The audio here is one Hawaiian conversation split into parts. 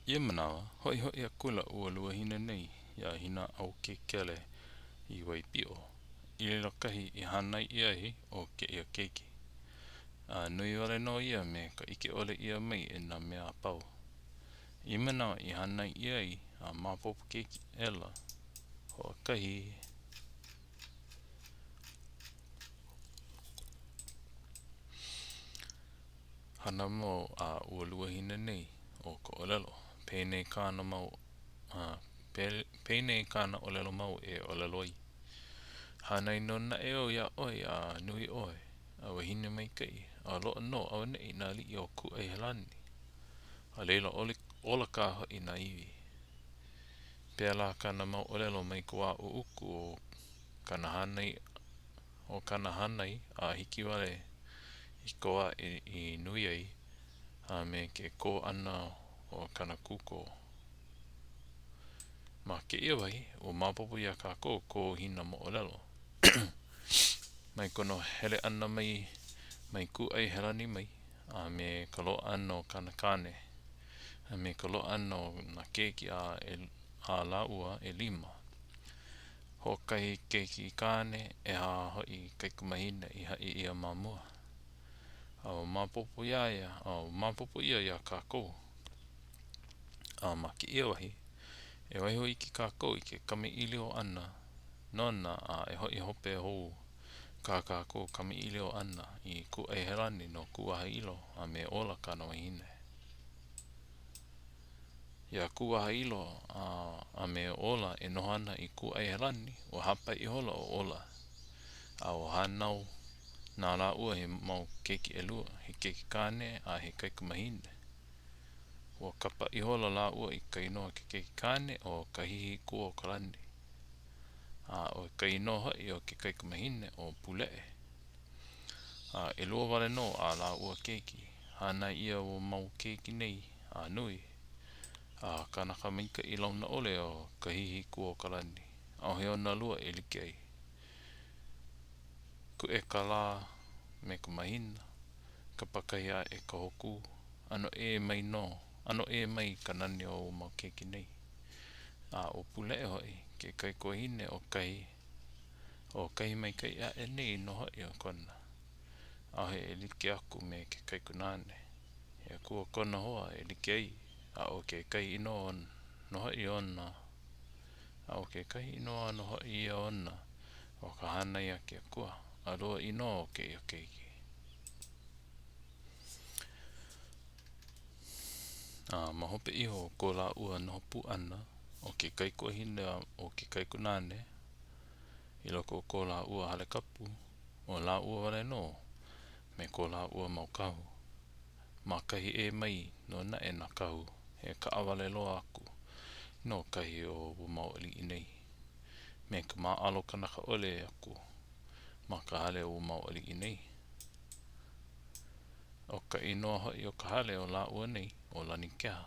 Ia manawa, hoʻihoʻi akula ua luahine nei iā Hinaʻaukēkele i Waipiʻo, i laila kahi i hānai ʻia ai ʻo kēia keiki. A nui wale nō ia me ka ʻike ʻole ʻia mai e nā mea a pau. I ia manawa i hānai ʻia ai a maopopo keiki aʻela, hoʻokahi Hana mau a ua luahine nei ʻo ka ʻōlelo, penei kāna mau penei kāna ʻōlelo mau e ʻōlelo ai, Hānai nō naʻe au iā ʻoe a nui ʻoe, a wahine maikaʻi, a loaʻa nō auaneʻi nā aliʻi o Kūʻaihelani, a laila ola kā hoʻi nā iwi. Pēlā kāna mau ʻōlelo mai ka wā ʻuʻuku o kāna hānai o kāna hānai a hiki wale i ka wā i nui ai a me ke kō ʻana o kāna kuko. Ma kēia wahi, ua maopopo iā kākou ko Hina moʻolelo. Mai kona hele ʻana mai mai Kūʻaihelani mai a me ka loaʻa ʻana o kāna kāne a me ka loaʻa ʻana o nā keiki a, a lāua ʻelima. Hoʻokahi keiki kāne, ʻehā hoʻi kaikamahine i haʻi ʻia ma mua. A ua maopopo iā ia, a ua maopopo ia iā kākou. A ma kēia wahi, e waiho iki kākou i ke kamaʻilio ʻana nona a e hoʻi hope hou kā kākou kamaʻilio ʻana i Kūʻaihelani no Kūwahailo a me Ola kāna wahine. Iā Kūwahailo a me Ola e noho ana i Kūʻaihelani, ua hāpai ihola ʻo Ola, a ua hānau na lāua he mau keiki ʻelua, he keiki kāne a he kaikamahine. Ua kapa ihola lāua i ka inoa ke keiki kāne ʻo Kahihikūokalani, a ʻo ka inoa hoʻi o ke kaikamahine ʻo Puleʻe. A ʻelua wale nō a lāua keiki. Hānai ʻia ua mau keiki nei a nui, a kanaka maikaʻi launa ʻole ʻo Kahihikūokalani, ʻaʻohe ona lua e like ai. Kuʻe ka lā me ka mahina, kapakahi aʻe ka hōkū, ʻano ʻē mai nō, ʻano ʻē mai ka nani o ua mau keiki nei. A ʻo Puleʻe hoʻi, ke kaikuahine o kahi, ʻo kahi maikaʻi aʻe nei nō hoʻi o kona. ʻAʻohe e like aku me ke kaikunāne. He akua kona hoa e like ai, a ʻo kekahi inoa nō hoʻi ona, a ʻo kekahi inoa nō hoʻi ia ona, ʻo ka hānai a ke akua, ʻalua inoa o kēia keiki. A ma hope iho o ko lāua noho pū ʻana, ʻo ke kaikuahine a ʻo ke kaikunāne, i loko o ko lāua hale kapu, ʻo lāua wale nō me ko lāua mau kahu. Ma kahi ʻē mai nō naʻe nā kahu, he kaʻawale loa aku nō kahi o ua mau aliʻi nei, me ka māʻalo kanaka ʻole aku ma ka hale o ua mau aliʻi nei. ʻO ka inoa hoʻi o ka hale o lāua nei, ʻo Lanikeha.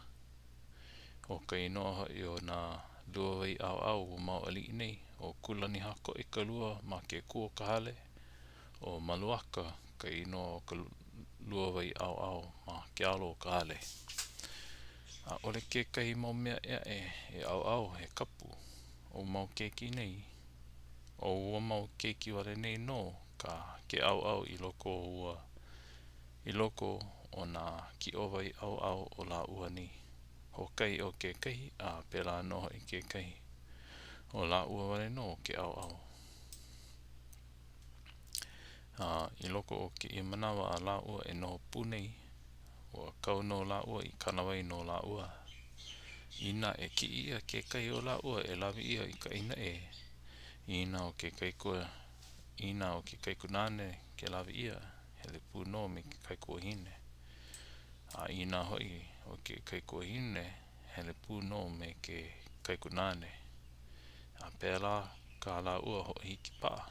ʻO ka inoa hoʻi o nā luawai ʻaoʻao o ua mau aliʻi nei, ʻo Kūlanihākoʻi ka lua ma ke kū o ka hale, ʻo Maluaka ka inoa o ka luawai ʻaoʻao ma ke alo o ka hale. ʻAʻole kekahi mau mea ʻē aʻe e ʻaoʻao he kapu o mau keiki nei, ʻo ua mau keiki wale nei nō ka ke ʻaoʻao i loko o ua i loko o nā kiʻowai ʻaoʻao o lāua nei, hoʻokahi o kekahi a pēlā nō hoʻi kekahi. ʻO lāua wale nō ke ʻaoʻao. A i loko o kēia manawa a lāua e noho pū nei, ua kau nō lāua i kānāwai no lāua. Inā e kiʻi ʻia kekahi o lāua e lawe ʻia i ka ʻāina ʻē, inā ʻo ke kaikua, inā ʻo ke kaikunāne ke lawe ʻia, hele pū nō me ke kaikuahine. A inā hoʻi ʻo ke kaikuahine, hele pū nō me ke kaikunāne. A pēlā kā lāua hoʻohiki paʻa.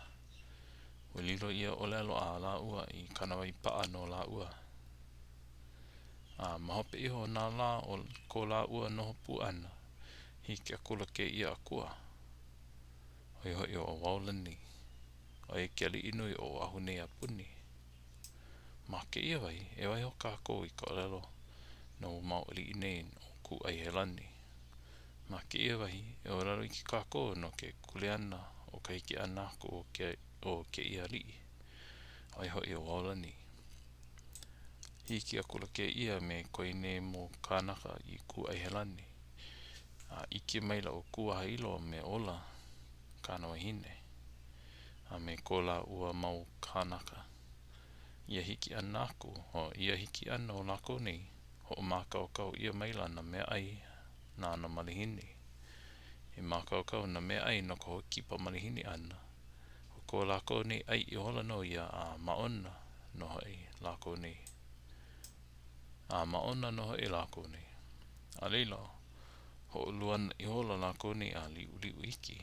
Ua lilo ia ʻōlelo a lāua i kānāwai paʻa no lāua. A ma hope iho o nā lā o ko lāua noho pū ʻana, hiki akula kēia akua, ʻo ia hoʻi ʻo Waolani, ʻo ia ke aliʻi nui o Oʻahu nei a puni. Ma kēia wahi, e waiho kākou i ka ʻōlelo no ua mau aliʻi nei o. Kūʻaihelani. Ma kēia wahi, e ʻōlelo iki kākou no ke kuleana o ka hiki ʻana aku o ke o kēia aliʻi, ʻo ia hoʻi ʻo Waolani. Hiki akula kēia me ko ia nei mau kānaka i Kūʻaihelani, a ʻike maila ʻo Kūwahailo me Ola, kāna wahine, a me ko lāua mau kānaka. Ia hiki ʻana aku, o ia hiki ʻana o lākou nei, hoʻomākaukau ʻia maila nā meaʻai na nā malihini. I mākaukau nā meaʻai no ka hoʻokipa malihini ʻana, ʻo ko lākou nei ʻai ihola nō ia a māʻona nō hoʻi lākou nei. A māʻona nō hoʻi lākou nei. A laila, hoʻoluana ihola lākou nei a liʻuliʻu iki.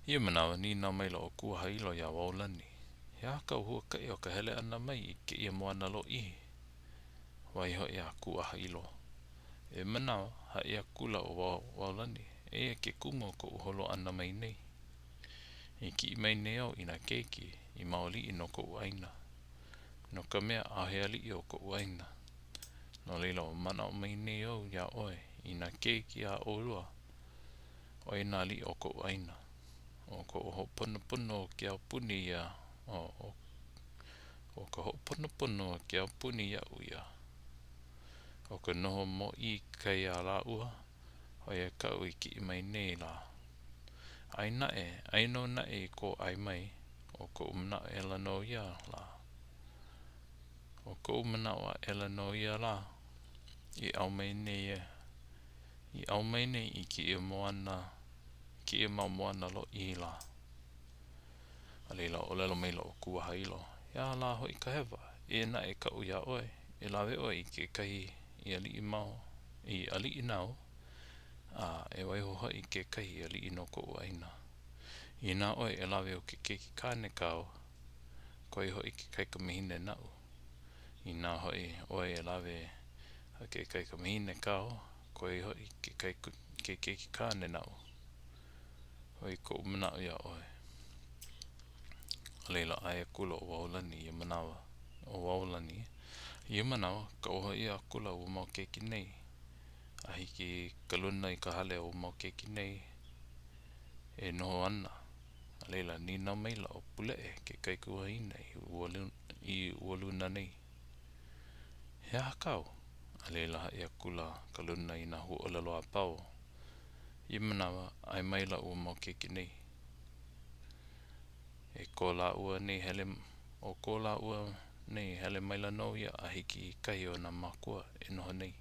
Ia manawa, nīnau maila ʻo Kūwahailo iā Waolani, He aha kāu huakaʻi o ka hele ʻana mai i kēia moana lōʻihi? Wahi hoʻi a Kūwahailo. Ia manawa, haʻi akula ʻo Waolani, Eia ke kumu o koʻu holo ʻana mai nei. I kiʻi mai nei au i nā keiki i mau aliʻi no koʻu ʻāina. No ka mea, ʻaʻohe aliʻi o koʻu ʻāina. No laila, ua manaʻo mai nei au iā ʻoe i nā keiki a ʻolua, ʻo ia nā aliʻi o koʻu ʻāina. ʻO koʻu hoʻoponopono o ke aupuni ia, ʻo ka hoʻoponopono a ke aupuni iaʻu ia. ʻO ka noho mōʻī kai a lāua, ʻo ia kaʻu i kiʻi mai nei lā. ʻAe naʻe, ʻae nō naʻe i kō ʻae mai, ʻo koʻu manaʻo aʻela nō ia lā. ʻO koʻu manaʻo aʻela nō ia lā, i ʻau mai nei e. I ʻau mai nei i kēia moana, kēia mau moana lōʻihi lā. A laila, ʻōlelo maila ʻo Kūwahailo, He aha lā hoʻi ka hewa? Eia naʻe kaʻu iā ʻoe, e lawe ʻoe i kekahi i aliʻi mau, i aliʻi nāu, a e waiho hoʻi kekahi i aliʻi no koʻu ʻāina. Inā ʻoe e lawe ʻo ke keiki kāne kāu, koe hoʻi ke kaikamahine naʻu. Inā hoʻi ʻoe e lawe i ke kaikamahine kāu, koe hoʻi ke ke keiki kāne naʻu. ʻOi koʻu manaʻo iā ʻoe. A laila, ʻae akula ʻo Waolani ia manawa, ʻo Waolani, ia manawa, kauoha ʻia akula ua mau keiki nei. A hiki ka luna i ka hale o ua mau keiki nei e noho ana. A laila, nīnau maila ʻo Puleʻe, ke kaikuahine, i ua i ua luna nei, He aha kāu? A laila, haʻi akula ka luna i nā huaʻōlelo a pau. Ia manawa, ʻae maila ua mau keiki nei. E ko lāua nei hele, ʻo ko lāua nei hele maila nō ia a hiki i kahi o nā mākua e noho nei.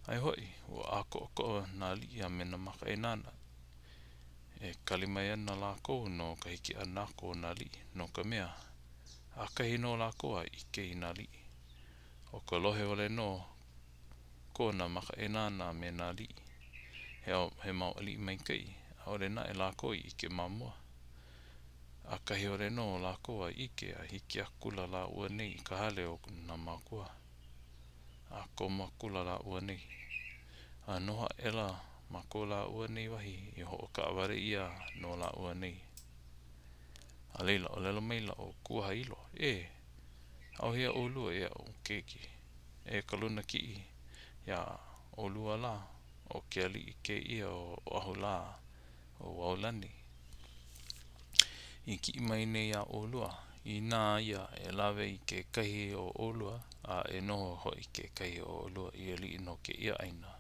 Aia hoʻi, ua ʻākoʻakoʻa nā aliʻi a me nā makaʻāinana. E kali mai ana lākou no ka hiki ʻana aku o nā aliʻi, no ka mea, ʻakahi nō lākou a ʻike i nā aliʻi. ʻO ka lohe wale nō ko nā makaʻāinana a me nā aliʻi, he, he mau aliʻi maikaʻi, ʻaʻole naʻe lākou i ʻike ma mua. ʻAkahi wale nō lākou a ʻike a hiki akula lāua nei i ka hale o nā mākua. A komo akula lāua nei. A noho aʻela ma ko lāua nei wahi i hoʻokaʻawale ʻia no lāua nei. A laila, ʻōlelo maila ʻo Kūwahailo, E! ʻAuhea ʻolua e aʻu keiki, e ka luna kiʻi, iā ʻolua lā, ʻo ke aliʻi kēia o Oʻahu lā, ʻo Waolani. I kiʻi mai nei iā ʻolua, inā ia e lawe i kekahi o ʻolua, a e noho hoʻi kekahi o ʻolua i aliʻi no kēia ʻāina.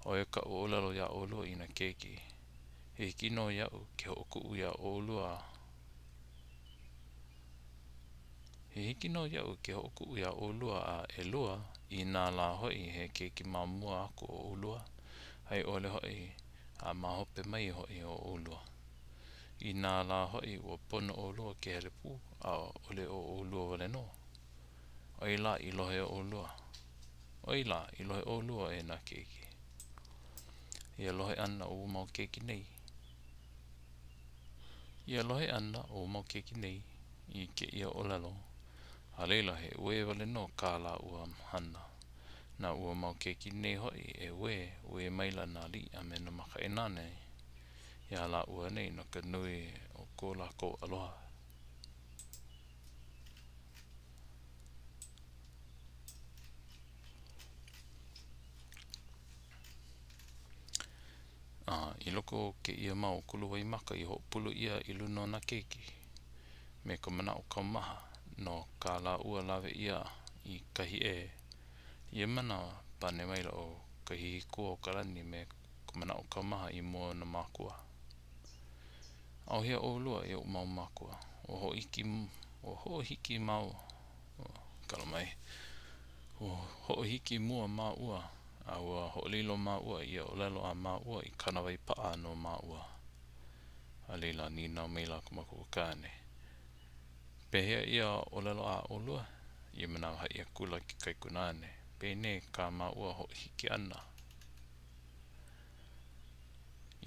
ʻO ia kaʻu ʻōlelo iā ʻolua i nā keiki. He hiki nō iaʻu ke hoʻokuʻu iā ʻolua. He hiki nō iaʻu ke hoʻokuʻu iā ʻolua a ʻelua, inā lā hoʻi he keiki ma mua aku o ʻolua, a i ʻole hoʻi a ma hope mai hoʻi o ʻolua. Inā lā hoʻi ua pono ʻolua ke hele pū, ʻaʻole ʻo ʻolua wale nō. ʻAi lā i lohe ʻolua. ʻAi lā i lohe ʻolua e nā keiki. Ia lohe ʻana o ua mau keiki nei. Ia lohe ʻana o ua mau keiki nei i kēia ʻōlelo, a laila he uē wale nō kā lāua hana. Na ua mau keiki nei hoʻi e uē, uē maila nā aliʻi a me nā makaʻāinana iā lāua nei no ka nui o ko lākou aloha. I loko o kēia mau kuluwaimaka i hoʻopulu ʻia i luna o nā keiki, me ka manaʻo kaumaha no kā lāua lawe ʻia i kahi ʻē. I ia manawa, pane maila ʻo Kahihikua-o-ka-lani me ka manaʻo kaumaha i mua o nā mākua. ʻAuhea ʻolua e oʻu mau mākua, ua hoʻohiki, ua hoʻohiki mau, kala mai, ua hoʻohiki mua māua a ua hoʻolilo māua i ia ʻōlelo a māua i kānāwai paʻa no māua. A laila, nīnau maila ka makuakāne, Pehea ia ʻōlelo a ʻolua? I ia manawa haʻi akula ke kaikunāne, Penei kā māua hoʻohiki ʻana.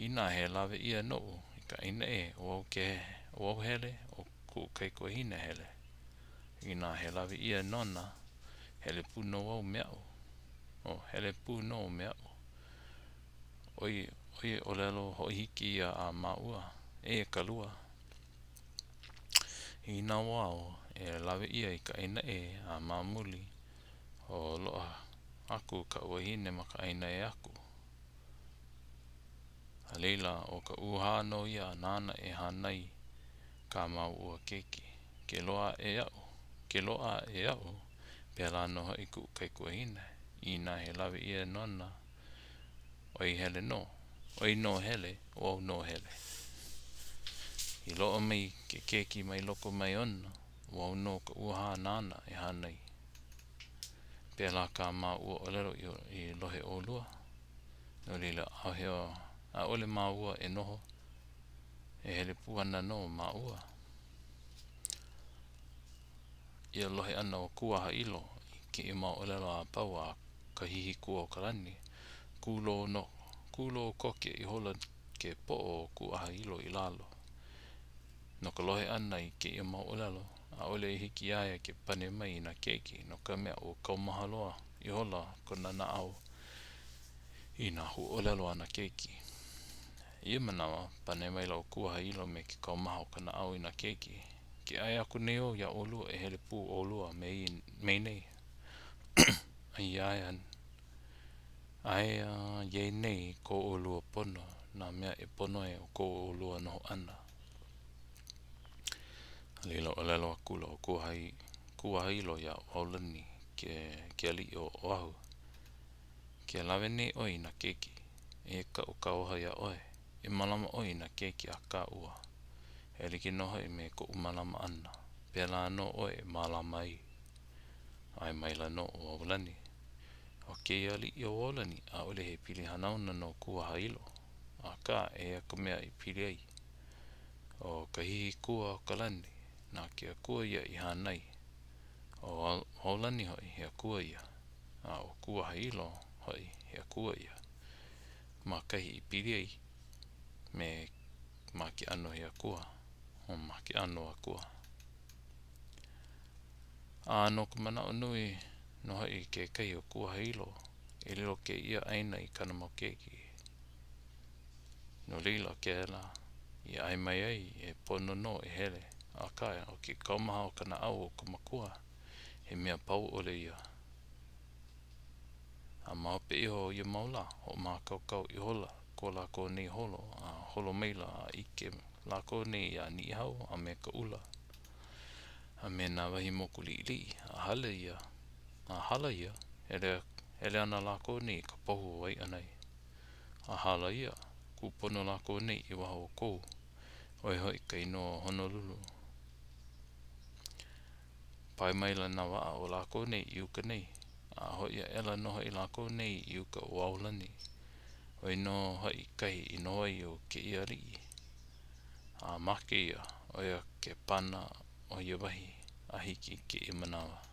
Inā he lawe ʻia noʻu i ka ʻāina ʻē, ʻo au ke, ʻo au hele, ʻo kuʻu kaikuahine hele. Inā he lawe ʻia nona, hele pū nō au me aʻu. Oh, hele pū nō me aʻu. ʻOi, ʻoi ʻōlelo hoʻohiki ia a māua. Eia ka lua. Inā ʻo au e lawe ʻia i ka ʻāina ʻē a ma muli o loaʻa aku kaʻu wahine ma ka ʻāina ʻē aku. A laila, ʻo ka ʻūhā nō ia nāna e hānai kā māua keiki. Ke loaʻa aʻe iaʻu, ke loaʻa aʻe iaʻu, pēlā nō hoʻi kuʻu kaikuahine. Inā he lawe ʻia nona, ʻo ia hele nō. ʻO ia nō hele, ʻo au nō hele. I loaʻa mai ke keiki mai loko mai ona, ʻo au nō ka ʻūhā nāna e hānai. Pēlā kā māua ʻōlelo i lohe ʻolua. No laila, ʻaʻohe, ʻaʻole māua e noho, e hele pū ana nō māua. Ia lohe ʻana o Kūahaʻilo i kēia mau ʻōlelo a pau a Kahihikua-o-ka-lani, kūlō no, kūlō koke ihola ke poʻo o Kūahaʻilo i lalo. No ka lohe ʻana i kēia mau ʻōlelo, ʻaʻole i hiki iā ia ke pane mai i nā keiki, no ka mea, ua kaumaha loa ihola kona naʻau i nā huaʻōlelo a nā keiki. I ia manawa, pane maila ʻo Kūahaʻilo me ke kaumaha o ka naʻau i nā keiki, Ke ʻae aku nei au iā ʻolua e hele pū ʻolua me me nei. Aia aia iā nei ko ʻolua pono, nā mea e pono ai o ko ʻolua noho ʻana. A laila, ʻōlelo akula ʻo Kūahaʻilo iā Waolani, ke, ke aliʻi o Oʻahu, Ke lawe nei ʻoe i nā keiki, eia kaʻu kauoha iā ʻoe, e mālama ʻoe i nā keiki a kāua. E like nō hoʻi me koʻu mālama ʻana, pēlā nō ʻoe e mālama ai. ʻAe maila nō ʻo Waolani. ʻO kēia aliʻi ʻo Waolani, ʻaʻole he pili hanauna no Kūahaʻilo, akā, eia ka mea i pili ai. ʻO Kahihikua-o-ka-lani, na ke akua ia i hānai. ʻO Waolani hoʻi, he akua ia. A ʻo Kūahaʻilo hoʻi, he akua ia. Ma kahi i pili ai me ma ke ʻano he akua, o ma ke ʻano akua. A no ka manaʻo nui nō hoʻi kekahi o Kūahaʻilo, e lilo kēia ʻāina i kāna mau keiki. No laila kēlā i ʻae mai ai e pono nō e hele, akā, ʻo ke kaumaha o ka naʻau o ka makua, he mea pau ʻole ia. A ma hope iho o ia mau lā, hoʻomākaukau ihola ko lākou nei holo, a holo maila a ʻike lākou nei iā Niʻihau a me Kaʻula, a me nā wahi moku liʻiliʻi, a hala ia, a hala ia, hele, hele ana lākou nei i ka pahu o Waiʻanae. A hala ia, kūpono lākou nei i waho o Kou, ʻo ia hoʻi ka inoa o Honolulu. Pae maila nā waʻa o lākou nei i uka nei, a hoʻi aʻela nō hoʻi lākou nei i uka o Waolani, ʻo ia nō hoʻi kahi i noho ai ʻo kēia aliʻi. A make ia, ʻo ia ke pana o ia wahi a hiki i kēia manawa.